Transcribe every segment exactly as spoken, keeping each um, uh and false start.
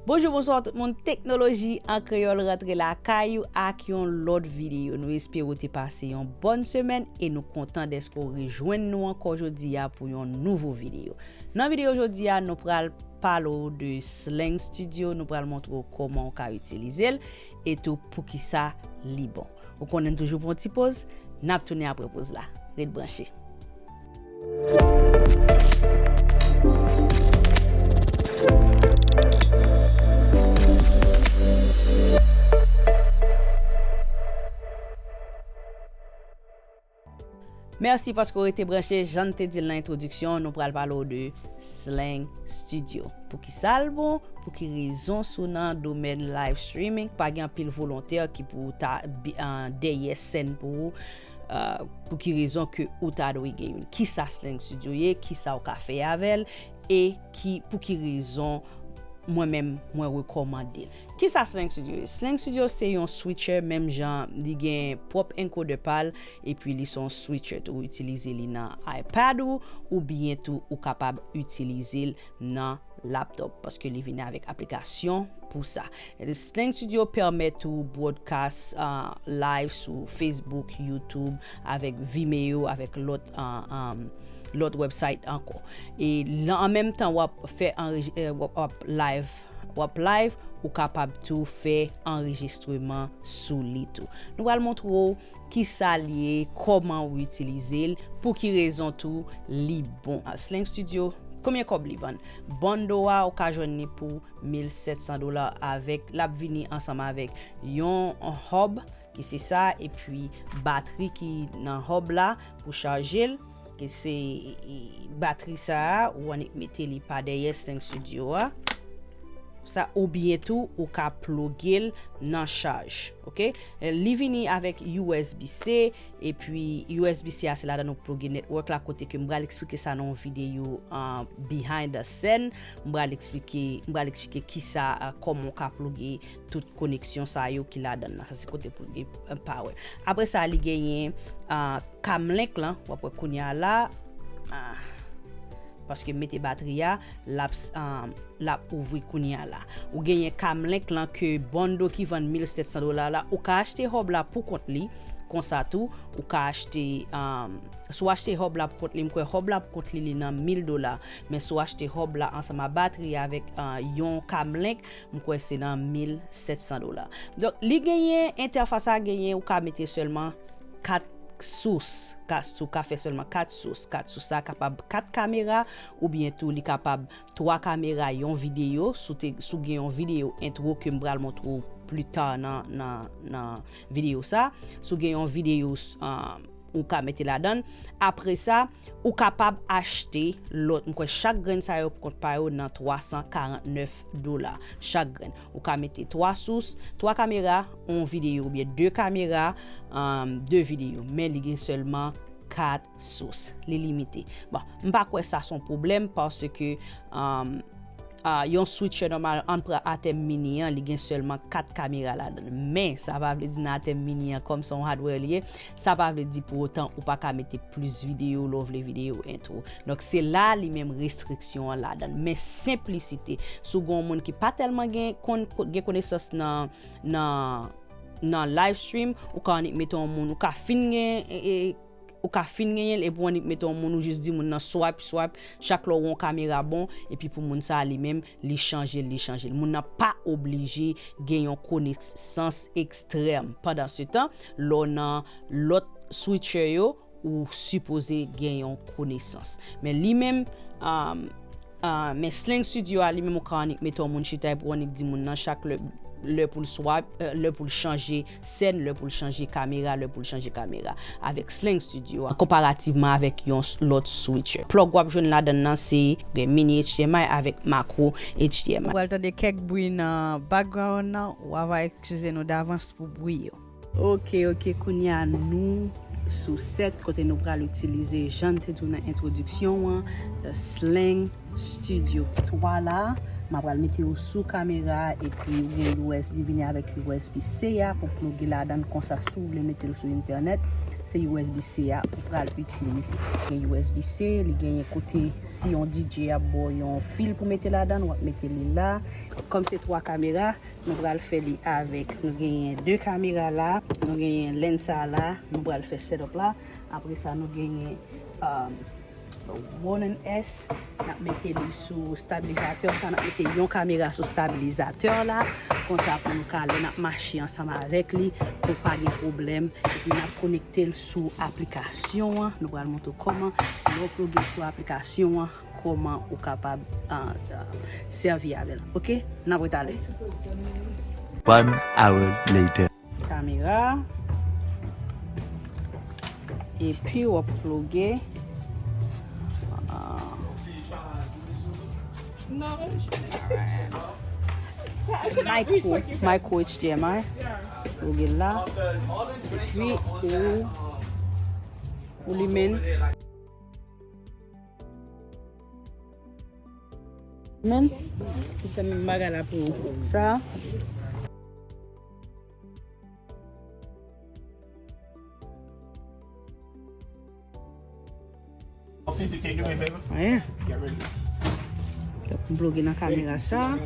Bonjou, bonswa tout moun. Teknoloji an kreyòl rantre lakay ou ak yon lòt videyo. Nou espere w te pase yon bòn semèn e nou kontan dèske w rejwenn nou ankò jodi a pou yon nouvo videyo. Nan videyo jodi a, nou pral pale w de Slang Studio, nou pral montre w kòman w ka itilize l e tou poukisa li bon. Ou konnen n toujou pran yon ti poz, n ap tounen apre poz la. Ret branche. Mèsi paske w rete branche. Jan n te di l nan entwodiksyon, nou pral pale w de Slang Studio. Poukisa l bon? Pou ki rezon? Si w nan domèn live streaming, pa gen anpil volontè ki pou ta bi- an dèyè sèn pou ou. Ah, pou ki rezon ke ou ta dwe gen youn? Kisa Slang Studio ye? Kisa w ka fè avè l? E ki, pou ki rezon mwen menm, mwen rekòmande l? Kisa Slang Studio ye? Slang Studio se yon switcher, menm jan li gen pwòp encoder pa l, epi li se yon switcher tou. Ou itilize li nan iPad ou, oubyen tou ou kapab itilize l nan laptop, paske li vini avèk aplikasyon pou sa. Slang Studio pèmèt ou broadcast, ah, live sou Facebook, YouTube, avèk Vimeo, avèk lòt, ah, ah, lòt website ankò. E lan, an menm tan, w ap fè anrejis-, eh, w ap, w ap live, w ap live, ou kapab tou fè anrejistreman sou li tou. Nou pral montre w kisa l ye, kòman ou itilize l, pou ki rezon tou li bon. Slang Studio, konbyen kòb li vann? Bundle a, ou ka jwenn li pou mil sèt san dola avèk, l ap vini ansanm avèk yon hub, ki se sa, epi batri ki nan hub la pou chaje l, ki se, e, batri sa a, ou annik mete li pa dèyè Slang Studio a. Sa, oubyen tou, ou ka ploge l nan chaj, oke? Li vini avèk U S B C, epi U S B C a, se ladan nou ploge network la, kote ke m pral eksplike sa nan yon videyo, ah, behind the scene. M pral eksplike, m pral eksplike kisa, ah, kòman w ka ploge tout koneksyon sa yo ki ladan nan. Sa se kote ploge, ah, power. Apre sa, li genyen, ah, Camlink lan, w ap wè kounye a la, ah, paske m mete batri a, l ap, ah, l ap ouvri kounye a la. Ou genyen Camlink lan ke bundle ki vann mil sèt san dola la, ou ka achte hub la pou kont li, konsa tou, ou ka achte, ah, si w achte hub la pou kont li, m kwè hub la pou kont li, li nan mil dola, men si w achte hub la ansanm a batri avèk, ah, yon Camlink, m kwè se nan mil sèt san dola. Donk, li genyen, entèfas la genyen, ou ka mete sèlman kat sous, kat, ou ka fè sèlman kat sous. Kat sous sa kapab kat kamera, oubyen tou li kapab twa kamera, yon videyo. Si w te, si w gen yon videyo entwo ke m pral montre w pli ta nan, nan, nan videyo sa. Si w gen yon videyo, ah, ou ka mete ladan l. Apre sa, ou kapab achte lòt. M kwè chak grenn sa yo pou kont pa yo nan twa san karant nèf dola. Chak grenn. Ou ka mete twa sous, twa kamera, yon videyo oubyen de kamera, um, de videyo. Men li gen sèlman kat sous. Li limite. Bon, m pa kwè sa se yon pwoblèm paske, um, ah, yon switcher nòmal, ann pran Atem Mini an, li gen sèlman kat kamera ladan l. Men, sa pa vle di nan Atem Mini an, kòm se yon hardware li ye, sa pa vle di pou otan ou pa ka mete plis videyo lè w vle videyo entwo. Donk, se la li menm restriksyon an ladan l. Men senplisite, si w gen yon moun ki pa tèlman gen, konn, gen konesans nan, nan, nan live stream, ou ka annik mete yon moun, ou ka fin gen, e, e, ou ka fin genyen l, epi w annik mete yon moun, ou jis di moun nan swipe, swipe, chak lè w wè yon kamera bon, epi pou moun sa a li menm, li chanje l, li chanje l. Moun nan pa oblije gen yon konesans ekstrèm. Pandansetan, lè w nan lòt switcher yo, ou sipoze gen yon konesans. Men li menm, um, Ah, men Sling Studio a li menm, ou ka annik mete yon moun chita epi w annik di moun nan chak lè, lè pou l swipe, eh, lè pou l chanje sèn, lè pou l chanje kamera, lè pou l chanje kamera. Avèk Sling Studio a, konparativman avèk yon s-, lòt switcher. Plug w ap jwenn ladan l nan se gen mini H D M I avèk macro H D M I. Ou pral tande kèk bri nan background nan, w ava eskize nou davans pou bri yo. Ok, ok, kounye a nou sou sèt kote nou pral itilize, jan n te di w nan entwodiksyon an, Sling Studio twa la. M ap pral mete yo sou kamera, epi ou gen U S B, li vini avèk U S B C a pou ploge ladan l konsa si w vle mete l sou entènèt. Se U S B C a ou pral itilize. Gen U S B C, li genyen kote si yon D J ap ba w yon fil pou mete ladan, w ap mete li la. Kòm se twa kamera, nou pral fè li avèk. Nou genyen de kamera la, nou genyen lens sa la, nou pral fè setup la. Apre sa, nou genyen, um, Ronin S, n ap mete li sou stabilizatè sa, n ap mete yon kamera sou stabilizatè la, konsa pou nou ka, lè n ap mache ansanm avèk li, pou pa gen pwoblèm, epi n ap konekte l sou aplikasyon an, nou pral montre w kòman, lè w ploge l sou aplikasyon an, kòman ou kapab, ah, ah, sèvi avè l, oke? N ap retalè. One hour later. Kamera. Epi w ap ploge, ah, micro, micro H D M I. Ploge la. Epi ou, ou limen. Men, se menm bagay la pou sa. Yeah. Donk, m ploge nan kamera sa.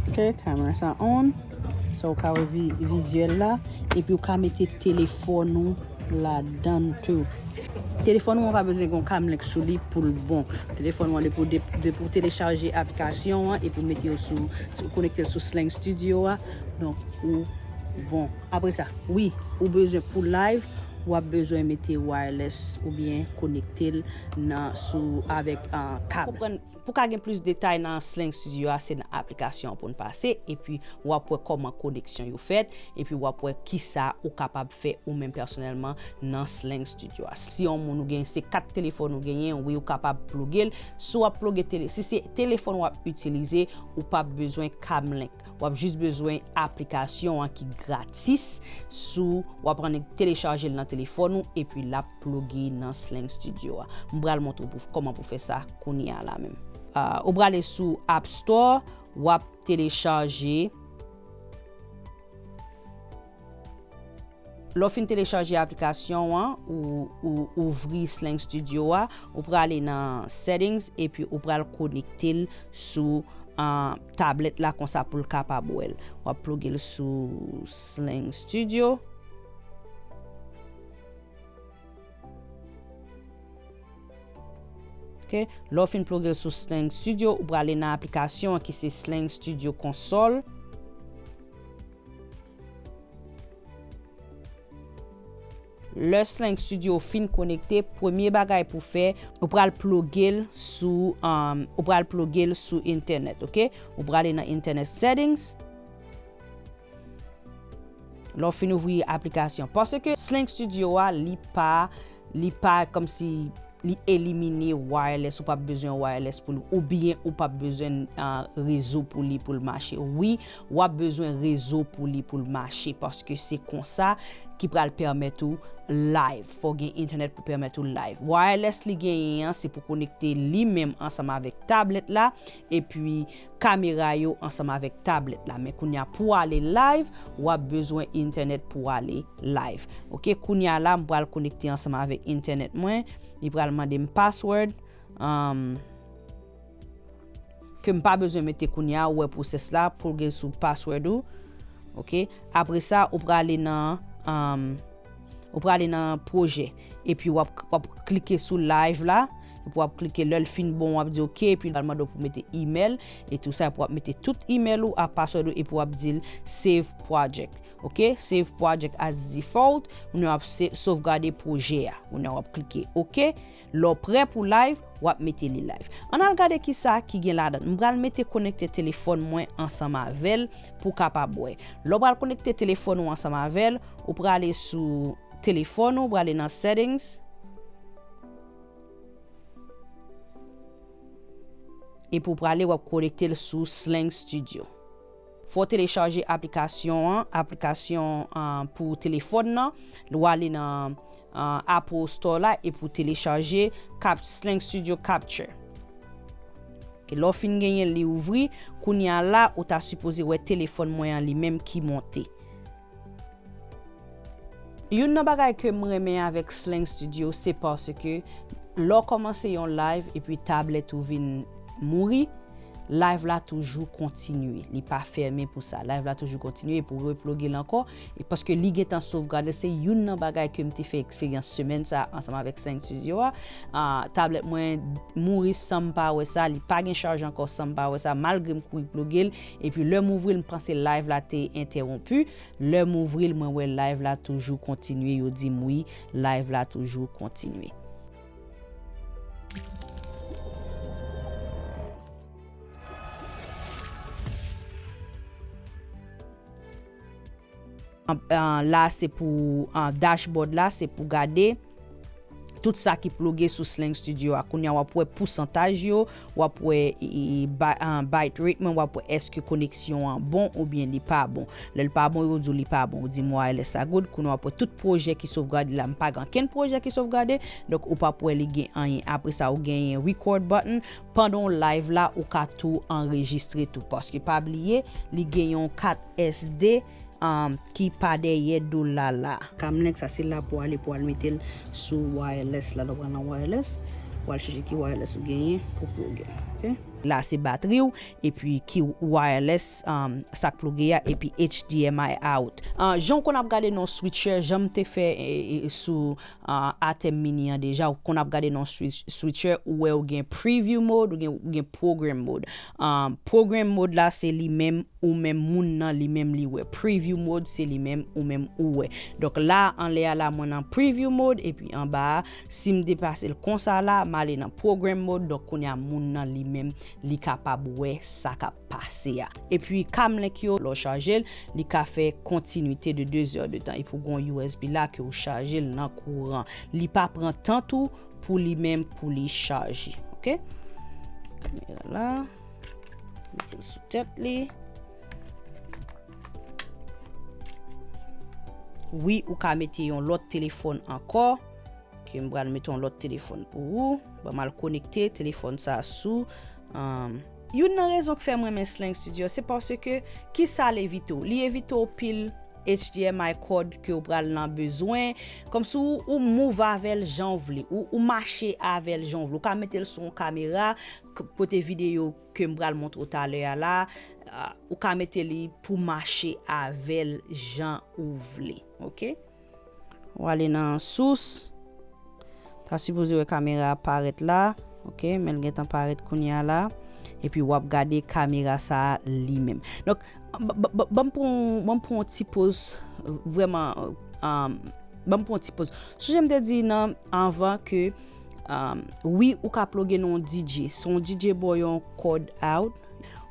Ok, kamera sa on. So, ou ka wè vi-, vizyèl la. Epi ou ka mete telefòn ou ladan tou. Telefòn ou an pa bezwen gen yon Camlink sou li pou l bon. Telefòn ou an, depi w de-, depi w telechaje aplikasyon an epi w mete yo sou, sou, konekte l sou Sling Studio a, donk ou bon. Apre sa, wi, ou bezwen pou live, w ap bezwen mete wireless oubyen konekte l nan, sou, avèk, ah, kab. Konprann, pou ka gen plis detay nan Sling Studio a, se nan aplikasyon an pou n pase, epi w ap wè kòman koneksyon yo fèt, epi w ap wè kisa ou kapab fè ou menm pèsonèlman nan Sling Studio a. Si yon moun ou gen, se kat telefòn ou genyen, wi, ou kapab ploge l. Si w ap ploge tele-, si se telefòn w ap itilize, ou p ap bezwen Camlink. W ap jis bezwen aplikasyon an ki gratis. Sou, w ap annik telechaje l nan telefòn ou, epi l ap ploge nan Sling Studio a. M pral montre w pou, kòman pou fè sa kounye a la menm. Ah, ou prale sou App Store, w ap telechaje. Lè w fin telechaje aplikasyon an, ou, ou ouvri Sling Studio a, ou prale nan Settings, epi ou pral konekte l sou, ah, tablèt la konsa pou l kapab wè l. W ap ploge l sou Sling Studio. Ok. Lè w fin ploge l sou Sling Studio, ou prale nan aplikasyon an ki se Sling Studio Console. Lè Sling Studio fin konekte, premye bagay pou fè, ou pral ploge l sou, um, ou pral ploge l sou entènèt, ok? Ou prale nan Internet Settings. Lè w fin ouvri aplikasyon. Paske Sling Studio a, li pa, li pa kòmsi li elimine wireless, ou p ap bezwen wireless pou li, oubyen ou p ap bezwen, ah, rezo pou li, pou l mache. Wi, w ap bezwen rezo pou li, pou l mache, paske se konsa ki pral pèmèt ou live. Fò w gen entènèt pou pèmèt ou live. Wireless li genyen an, se pou konekte li menm ansanm avèk tablèt la, epi kamera yo ansanm avèk tablèt la. Men kounye a, pou w ale live, w ap bezwen entènèt pou w ale live. Ok, kounye a la, m pral konekte ansanm avèk entènèt mwen. Li pral mande m password, um, ke m pa bezwen mete kounye a, ou wè pwosès la, ploge sou password ou. Ok, apre sa, ou prale nan, um, ou prale nan pwojè. Epi w ap, w ap klike sou live la. Epi w ap klike, lè l fin bon, w ap di ok. Epi l pral mande w pou mete email e tou sa. Epi w ap mete tout email ou ak password ou. Epi w ap di l save project. Ok, save project as default. Kounye a w ap se-, sovgade pwojè a. Kounye a w ap klike ok. Lè w prè pou live, w ap mete li live. Ann al gade kisa ki gen ladan l. M pral mete konekte telefòn mwen ansanm avè l pou w kapab wè. Lè w pral konekte telefòn ou ansanm avè l, ou prale sou telefòn ou, ou prale nan settings. Epi w prale, w ap konekte l sou Sling Studio. Fò w telechaje aplikasyon an, aplikasyon, ah, pou telefòn nan. W ale nan, ah, Apple Store la epi w telechaje Cap-, Sling Studio Capture. Lè w fin genyen l, li ouvri, kounye a la, ou ta sipoze wè telefòn mwen an li menm ki monte. Youn nan bagay ke m renmen avèk Slang Studio, se paske lè w kòmanse yon live epi tablèt ou vin mouri, live la toujou kontinye. Li pa fèmen pou sa. Live la toujou kontinye pou reploge l ankò. E paske li gentan sovgade, se youn nan bagay ke m te fè eksperyans semèn sa a ansanm avèk Slang Studio a. Ah, tablèt mwen mouri san m pa wè sa, li pa gen chaj ankò san m pa wè sa, malgre m kouri ploge l. Epi lè m ouvri l, m panse live la te entèwonpi. Lè m ouvri l, mwen wè live la toujou kontinye. Yo di m wi, live la toujou kontinye. An, an, la, se pou, an, dashboard la, se pou gade tout sa ki ploge sou Slang Studio a. Kounye a, w ap wè pousantaj yo, w ap wè, e, e, ba-, an, bit rate mwen, w ap wè èske koneksyon an bon oubyen li pa bon. Lè l pa bon, yo di w li pa bon. Ou di m wireless la good. Kounye a, w ap wè tout pwojè ki sovgade la. M pa gen ankenn pwojè ki sovgade, donk ou p ap wè li gen anyen. Apre sa, ou genyen record button. Pandan w live la, ou ka tou anrejistre tou. Paske pa bliye, li gen yon kat S D, um, ki pa dèyè do la la. Camlink sa, se la pou ale, pou al mete l sou wireless la. Lè w pral nan wireless, w al chèche ki wireless ou genyen pou ploge. Ok? La, se batri w, epi ki wireless, um, sa k ploge a, epi H D M I out. Ah, jan w konn ap gade nan switcher, jan m te fè, e, e, sou ah, Atem Mini an deja, ou konn ap gade nan switch-, switcher, ou wè ou gen preview mode, ou gen, ou gen program mode. Ah, program mode la, se li menm, ou menm moun nan, li menm li wè. Preview mode, se li menm, ou menm ou wè. Donk la, anlè a la, mwen nan preview mode, epi anba a, si m depase l konsa la, m ale nan program mode, donk kounye a moun nan, li menm, li kapab wè sa k ap pase a. Epi Camlink yo, lè w chaje l, li ka fè kontinite de de zè de tan. Epi w gen yon U S B la ke w chaje l nan kouran. Li pa pran tan tou pou li menm pou li chaje. Ok? Kamera la. Mete l sou tèt li. Wi, ou ka mete yon lòt telefòn ankò. Ok, m pral mete yon lòt telefòn pou ou. Ban m al konekte telefòn sa sou, um, youn nan rezon k fè m renmen Slang Studio, se paske kisa l evite w? Li evite w pil H D M I cord ke w pral nan bezwen. Kòmsi w, ou move avè l jan w vle. Ou, ou mache avè l jan w vle. Ou ka mete l sou yon kamera, k-, kote videyo ke m pral montre w talè a la, ah, ou ka mete li pou mache avè l jan ou vle. Ok? W ale nan sous. Ta sipoze wè kamera a parèt la. Ok, men l gentan parèt kounye a la. Epi w ap gade kamera sa a li menm. Donk, b-, b-, b-, ban m pran, ban m pran yon ti poz, vrèman, um, ban m pran yon ti poz. Sonje m te di nan, anvan ke, um, wi, ou ka ploge nan yon D J. Si yon D J ba w yon cord out,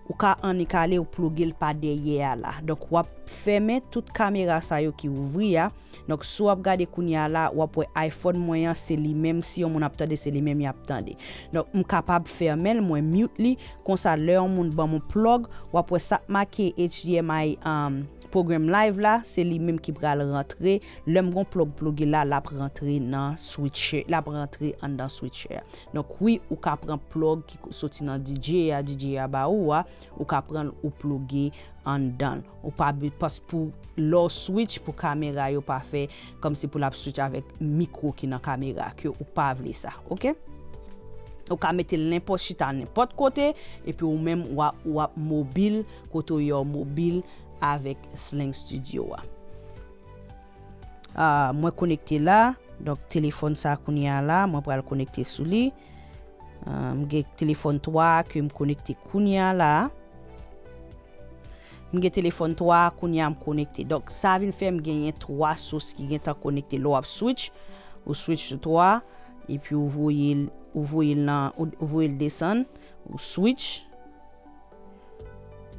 ou ka annik ale, ou ploge l pa dèyè a la. Donk, w ap fèmen tout kamera sa yo ki ouvri a. Donk, si w ap gade kounye a la, w ap wè iPhone mwen an, se li menm. Si yon moun ap tande, se li menm y ap tande. Donk, m kapab fèmen l, mwen mute li. Konsa, lè yon moun ban m yon plug, w ap wè sa k make H D M I, um, program live la, se li menm ki pral rantre. Lè m gon plug ploge la, l ap rantre nan switcher, l ap rantre anndan switcher a. Donk, wi, ou ka pran plug ki soti nan D J a, D J a ba ou a, ou ka pran l, ou ploge anndan l. Ou pa be-, pas pou lè w switch pou kamera yo pa fè kòmsi pou l ap switch avèk mikwo ki nan kamera, ke ou pa vle sa, ok? Ou ka mete l nenpòt, chita nenpòt kote, epi ou menm w ap, w ap mobil, kote w ye w mobil avèk Sling Studio a. Ah, mwen konekte la, donk telefòn sa kounye a la, mwen pral konekte sou li. Ah, m gen telefòn twa ke m konekte kounye a la. M gen telefòn twa, kounye a m konekte. Donk, sa vin fè m genyen twa sous ki gentan konekte. Lè w ap switch, ou switch sou twa, epi ou voye l, ou voye l nan, ou, ou voye l desann, ou switch,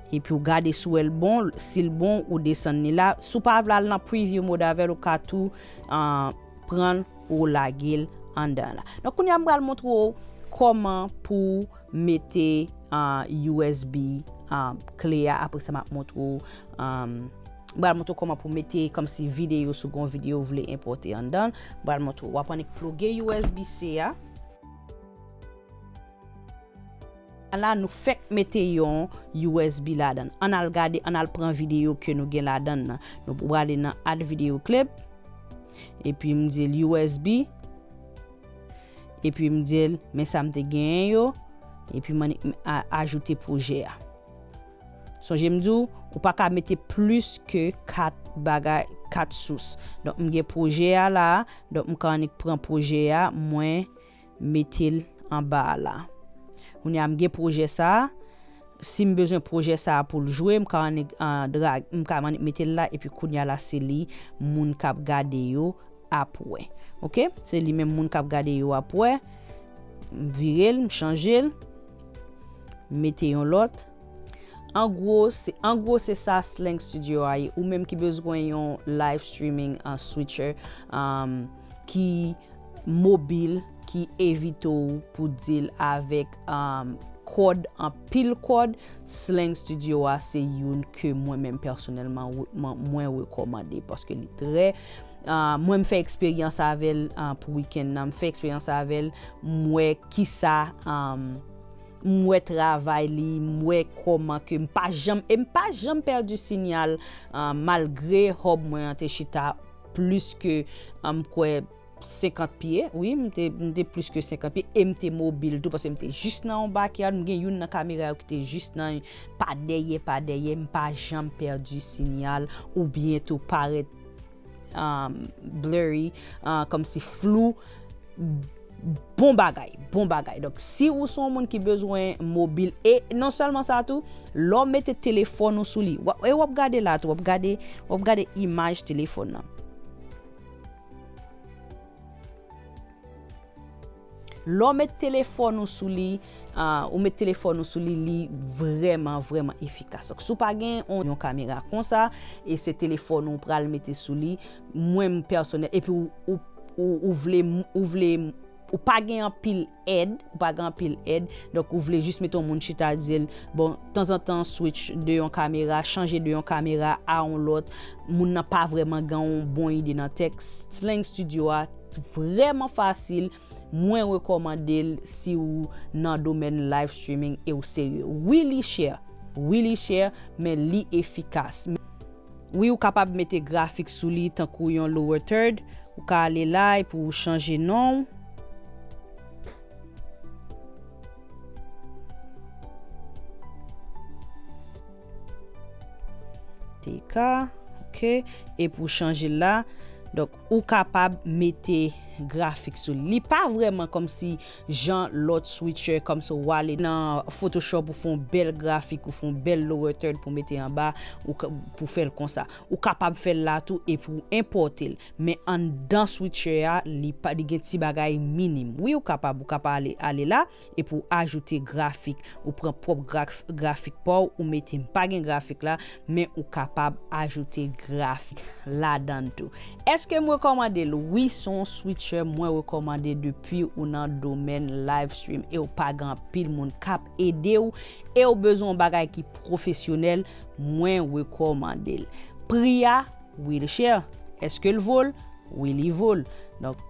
epi ou gade si w wè l bon, si l bon, ou desann li la. Si w pa vle al nan preview mode avè l, ou ka tou, ah, pran l, ou lage l anndan la. Donk, kounye a, m pral montre w kòman pou mete, ah, U S B, ah, kle a. Apre sa, m ap montre w, ah, m pral montre w kòman pou mete kòmsi videyo, si w gen yon videyo w vle enpòte anndan l. M pral montre w. W ap annik ploge U S B C a. La, nou fèk mete yon U S B ladan. Ann al gade, ann al pran videyo ke nou gen ladan nan. Nou prale nan add video clip. Epi m di l U S B. Epi m di l, men sa m te genyen yo. Epi m annik a-, ajoute pwojè a. Sonje m di w, ou pa ka mete plis ke kat bagay, kat sous. Donk, m gen pwojè a la, donk m ka annik pran pwojè a, mwen mete l anba a la. Kounye a, m gen pwojè sa a, si m bezwen pwojè sa a pou l jwe, m ka annik, ah, drag, m ka annik mete l la, epi kounye a la, se li moun k ap gade yo ap wè. Oke? Se li menm moun k ap gade yo ap wè. M vire l, m chanje l, m mete yon lòt. An gwo, se, an gwo, se sa Slang Studio a ye. Ou menm ki bezwen yon live streaming, uh, switcher, um, ki mobil, ki evite w pou deal avèk, um, kòd, anpil kòd, Slang Studio a se youn ke mwen menm pèsonèlman re-, mwen, mwen rekòmande paske li trè, uh, mwen m fè eksperyans avè l, uh, pou wikenn nan, m fè eksperyans avè l, m wè kisa, um, m wè travay li, m wè kòman ke m pa janm, e m pa janm pèdi sinyal, uh, malgre hòb mwen an te chita plis ke, uh, m kwè senkant pye, wi, m te, m te plis ke senkant pye, e m te mobil tou, paske m te jis nan yon backyard, m gen youn nan kamera yo ki te jis nan, pa dèyè, pa dèyè, m pa janm pèdi sinyal, oubyen tou parèt, um, blurry, uh, kòmsi flou, bon bagay, bon bagay. Donk, si ou se yon moun ki bezwen mobil, e non sèlman sa tou, lè w mete telefòn ou sou li, w ap, e w ap gade la tou, w ap gade, w ap gade imaj telefòn nan. Lè w met telefòn ou sou li, ah, ou met telefòn ou sou li, li vrèman, vrèman efikas. Donk, si w pa gen yon, yon kamera konsa, e se telefòn ou pral mete sou li, mwen, m pèsonèl, epi ou, ou, ou, ou vle, ou vle, ou pa gen anpil èd, ou pa gen anpil èd, donk ou vle jis mete yon moun chita di l, bon, tanzantan switch de yon kamera, chanje de yon kamera a yon lòt, moun nan pa vrèman gen yon bon ide nan tèt. Slang Studio a vrèman fasil, mwen rekòmande l si w nan domèn live streaming e w serye. Wi, li chè, wi, li chè, men li efikas. Wi, ou kapab mete grafik sou li tankou yon lower third. Ou ka ale la epi ou chanje non w. T K, ok. Epi ou chanje l la. Donk, ou kapab mete grafik sou li. Li pa vrèman kòmsi jan lòt switcher, kòmsi w ale nan Photoshop, ou fè yon bèl grafik, ou fè yon bèl lower third pou mete anba, ou ka, pou fè l konsa. Ou kapab fè l la tou epi w enpòte l. Men anndan switcher a, li pa, li gen ti bagay minim. Wi, ou kapab, ou kapab ale, ale la, epi w ajoute grafik. Ou pran pwòp graf-, grafik pa w, ou mete, m pa gen grafik la, men ou kapab ajoute grafik ladan l tou. Èske m rekòmande l? Wi, se yon switcher mwen rekòmande depi ou nan domèn live stream e w pa gen anpil moun k ap ede w e w bezwen yon bagay ki pwofesyonèl, mwen rekòmande l. Pri a, wi, l chè. Èske l vo l? Wi, li vo l. Donk,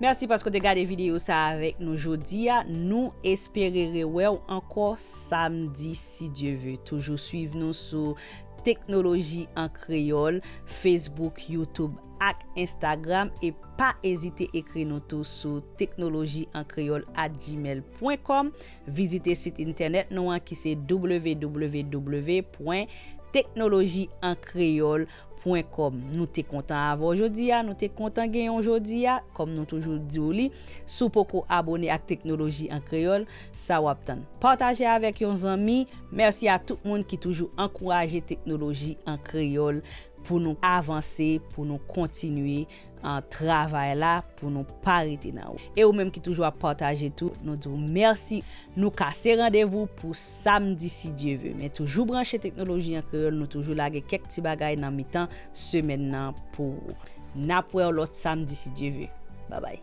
mèsi paske w te gade videyo sa a avèk nou jodi a. Nou espere rewè w ankò samdi, si Dye ve. Toujou swiv nou sou Teknoloji an Kreyòl, Facebook, YouTube ak Instagram. E pa ezite ekri nou tou sou teknoloji an kreyòl at gmail pwen kòm. Vizite sit entènèt nou an ki se w w w pwen teknoloji an kreyòl pwen kòm. Nou te kontan avè w jodi a, nou te kontan genyen w jodi a, kòm nou toujou di w li, si w poko abone ak Teknoloji an Kreyòl, sa w ap tann? Pataje avèk yon zanmi. Mèsi a tout moun ki toujou ankouraje Teknoloji an Kreyòl pou nou avanse, pou nou kontinye an travay la pou nou pa rete nan wout. E ou menm ki toujou ap pataje tou, nou di w mèsi. Nou kase randevou pou samdi, si Dye ve. Men toujou branche Teknoloji an Kreyòl, nou toujou lage kèk ti bagay nan mitan semèn nan pou ou. N ap wè w lòt samdi, si Dye ve. Babay.